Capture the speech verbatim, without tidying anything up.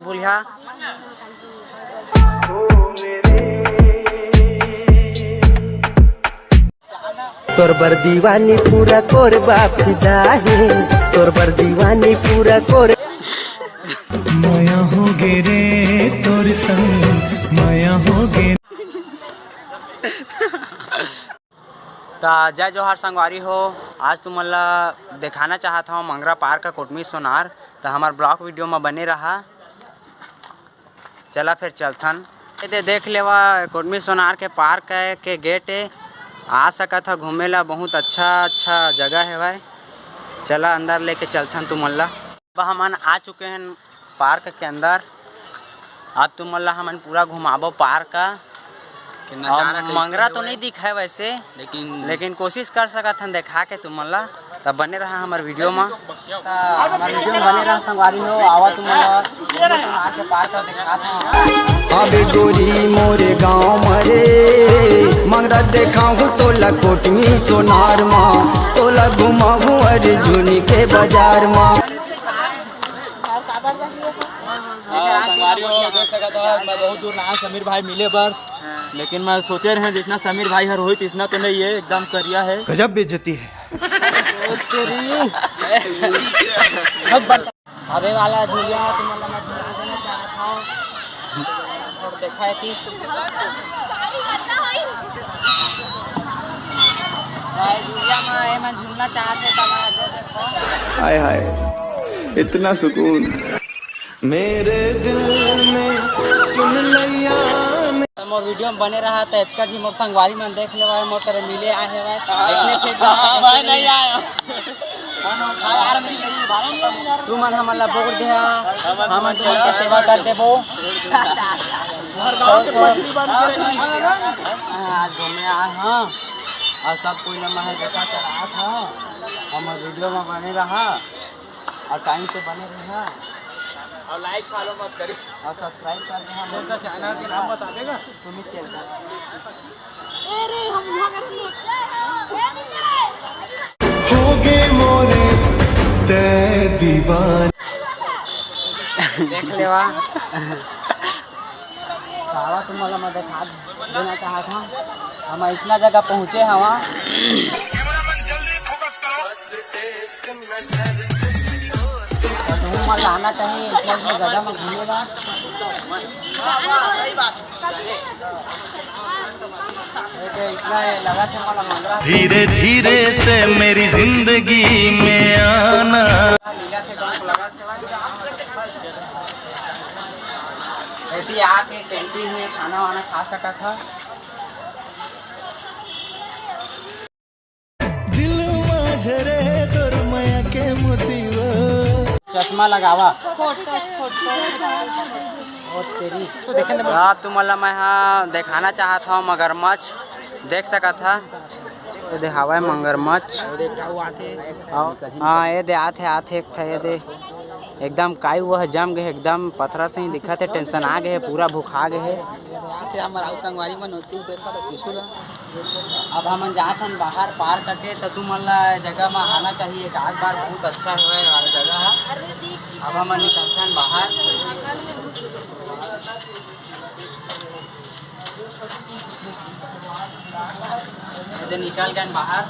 बोलिहा। तोर बर दीवानी पूरा कोरबा फिदा हे, तोर बर दीवानी पूरा कोर। मया हो गे रे तोर संग, मया हो गे। त जय जोहार संगवारी हो, आज तुमन ला देखाना चाहत हव मंगरा पार्क का कोटमी सोनार। त हमर ब्लॉग वीडियो म बने रहा। चला फिर चलथन। ए दे देख लेवा, कोटमी सोनार के पार्क है, के गेट है, आ सकत ह घूमे ला, बहुत अच्छा अच्छा जगह हेवय। चला अंदर लेके चलथन तुमन ला। अब हमन आ चुके हैं पार्क के अंदर। अब तुमन ला हमन पूरा घुमाबो पार्क का। कि नजारा और कैसे मंगरा तो हेवय? नहीं दिखाए वैसे, लेकिन लेकिन कोशिश कर सकत हन देखा के तुमन ला। तब बने रहा हमर वीडियो में। त हमर वीडियो में बने रहा संगवारी हो। आवा तुमन ला आके पार्क का दिखात हन। अबे गोरी मोरे गाँव मरे, मंगरा देखाहूँ तोला कोटमी सोनार मा, तोला घुमाहूँ अर्जुनी के बाजार मा। हाँ, संगवारी हो, देख सकत हो, मैं बहुत दूर ना आया समीर भाई मिले बर, लेकिन मैं सोचे रहे जितना समीर भाई हर होई, तितना तो नहीं है, एकदम करिया है। गजब बेइज्जती है। अबे वाला झुलिया तुमन ला मैं झुला देना चाहत हूँ। और देखा है कि भाई झुलिया में एमन झुलना चाहते तो मैं दे देता हूँ। हाय हाय, इतना सुकून। मेरे दिल में सुन लैया। त मोर वीडियो में बने रहा, त एतका जी मोर संगवारी मन देख लेवा, मोर तरे मिले आए हेवय। इसने फेंक दे। हाँ, भाई, नहीं आया। तुमन हमन ला वोट देहा, हमन तुमन के सेवा कर देबो। घर गाँव के पटरी बन के। हाँ, आज घूमे आए हाँ, और सब कोई ला मैं देखा चढ़ात हाँ, हमर वीडियो में बने रहा। और टाइम से बने रहा। और लाइक फॉलो मत करी। और सब्सक्राइब कर देहा। कौन सा चैनल के नाम बता देगा? सुमित चैनल। अरे हम वहाँ का हो गे मोरे ते दीवान। देख लेवा। साला तुम वाला मैं देखा देना चाहत हूँ। हम ऐसना जगह पहुँचे हवा। तुम मन ला आना चाहिए, ऐसना ऐसना जगह में घूमे ला। धीरे धीरे से मेरी जिंदगी में आना। ऐसे आके सेल्फी में खाना वाना खा सकत ह। दिल मा झरे तोर मया के मोती वो। चश्मा लगावा। Photo, photo. ओ तेरी। हाँ, तुमन ला मैं हा देखाना चाहत हूँ मगरमच्छ, देख सकत हा। ये दे हवय मगरमच्छ। हाँ, ये दे आथे, आथे एक ठा, ये दे। एकदम काई वो ह जम गे, एकदम पथरा से ही दिखत हे, टेंशन आ गे हे, पूरा भुखा गे हे। आथे हमर आउ संगवारी मन होती देखा तो पीछू ला। अब हमन जात हन बाहर पार्क के, त तुमन ला जगह म आना चाहिए, एक आध बार बहुत अच्छा हवय वाला जगह ह। अब हमन निकलथन बाहर, ये दे निकल गन बाहर।